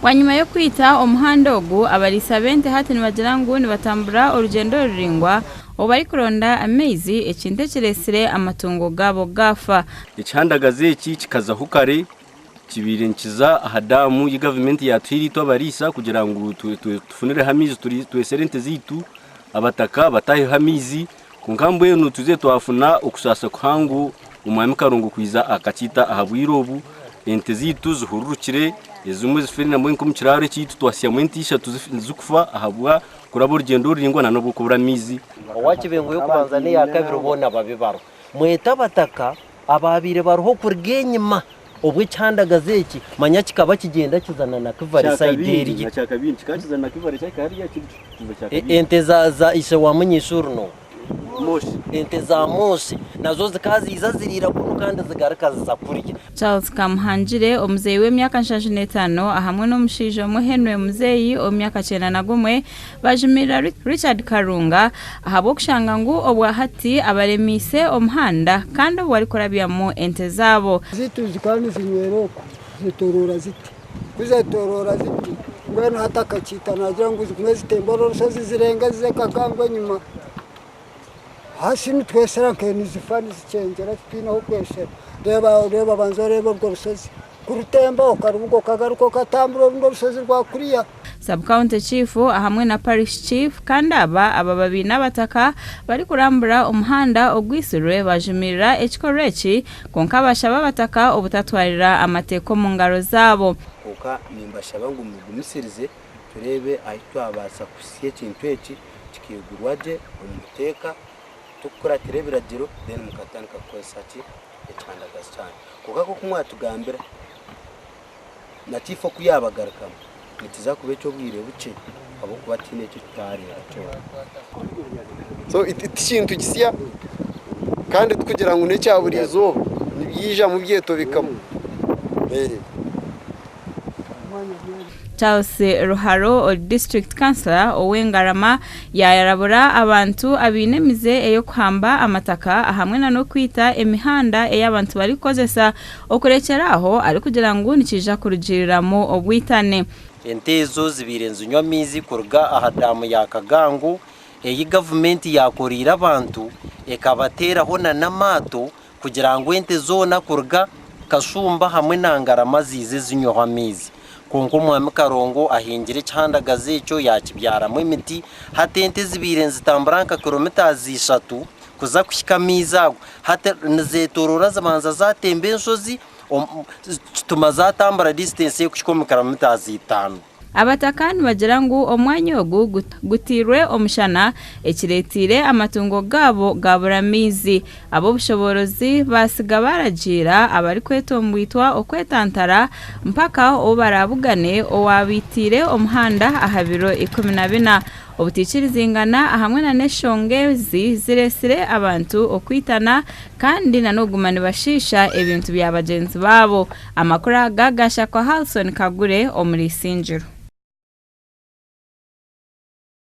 Bwanyima y'okwita omuhanda ogu, abariisa b'ente hati nibagira ngu nibatambura orugyendo ruraingwa obu barikuronda amaizi ekintu ekireetsire amatungo gaabo gaafa. Ekihandagazi eki kikazaho kare kibaire nikiza aha daamu ei gavumenti yaatuhaire itwe abariisa kugira ngu tufunireho amaizi twesere ente zaitu, abataka bataaheho amaizi. Kwonka mbwenu twizire twafuna okusaasa kuhango Omwami Karungu kwija akakiita aha bwire obu, ente zaitu zihururukire, ezimwe zifire nambwenu nk'omu kiraaro ekyaitu twasyamu ente ishatu zikufa ahabwa kuraba orugyendo ruraingwa na n'obw'okubura amaizi. Owa kibengo y'okubanza n'eya kabiri boona babe bariho. Mwete abataka abaabaire bariho okuruga enyima obu ekihandagazi eki manya kikaba kigyenda kizana na Kivari sayidi eriya. Ente za ishe wa Munyishuru no ente za Moshi nazo zikaba ziiza ziriira kunu kandi zigaruka ziza kurya. Charles Kamuhangire, omuzeeyi w'emyaka 75 ahamwe n'omushaija omwe Henry Muzeeyi ow'emyaka 91 bajumirira Richard Karunga ahabw'okushanga ngu obwahati abaremiise omuhanda kandi obu barikurabyamu ente zaabo. Zaitu zikaba nizinywera oku zetoroora ziti. Ku zetoroora ziti, mbwenu hati akakiita naagira ngu zigume zitembe oru orushozi zirenge zize Kagangwe enyima. Hasi nitwesera nke nizifa nizikyengyera titwine ah'okwesera. Reeba reeba banza oreebe orwo rushozi. Kurutemba okarubuga okagaruka okatambura orundi orushozi rwa kuriya. Sub-county chief ahamwe na parish chief kandi aba ababa baine abataka barikurambura omuhanda ogwisirwe bajumirira ekikorwa eki kwonka bashaba abataka obutatwarira amateeka omungaro zaabo. Kwonka nimbashaba ngu mugumisirize tureebe ahu twabaasa kuhitsya ekintu eki kikaigurwa gye omu buteeka turikukuratira ebiragiro then mukatandika kukozesa ki ekihandagazi kyanyu. Kwonka nk'oku mwatugambira na Tiifu oku yaabagarukamu, nikiza kuba eky'obwire bukye ahabw'okuba tihaine eki tutaareeba kyona. So ti kintu kisya kandi tikugira ngu n'ekya buri izooba nibyijamu byetobekamu. Charles Ruharo ori District Councillor ow'e Ngarama yaarabura abantu abaine emize ey'okuhamba amataka ahamwe na n'okwita emihanda ei abantu barikukozesa okurekyera aho arikugira ngu nikiija kurugiiriramu obwitane. Ente ezo zibaire nizinywa amaizi kuruga aha daamu ya Kagango ei gavumenti yaakoreire abantu ekabateeraho na n'amaato kugira ngu ente zoona kuruga Kashumba hamwe na Ngarama ziize zinyweho amaizi. Kwonka Omwami Karongo ahingire ekihandagazi ekyo yaakibyaramu emiti, hati ente ezibaire nizitambura nka kilometres ishatu kuza kuhika amaizi ago, hati nizetorora zibanza zatemba enshozi kituma zatambura distance erikuhika omu kilometres itaano. Abataka nibagira ngu omwanya ogu gutairwe omushana ekireeteire amatungo gaabo gaabura amaizi. Ab'obushoboorozi baatsiga baaragiira abarikwetombwitwa okwetantara mpaka obu baraabugane owaabaitiire omuhanda aha biro 14. Obutaikirizingana ahamwe na n'eshonga ezi zireetsire abantu okwitana kandi na n'okuguma nibashiisha ebintu bya bagyenzi baabo. Amakuru aga gaashakwa Halson Kagure omuri Isingiro.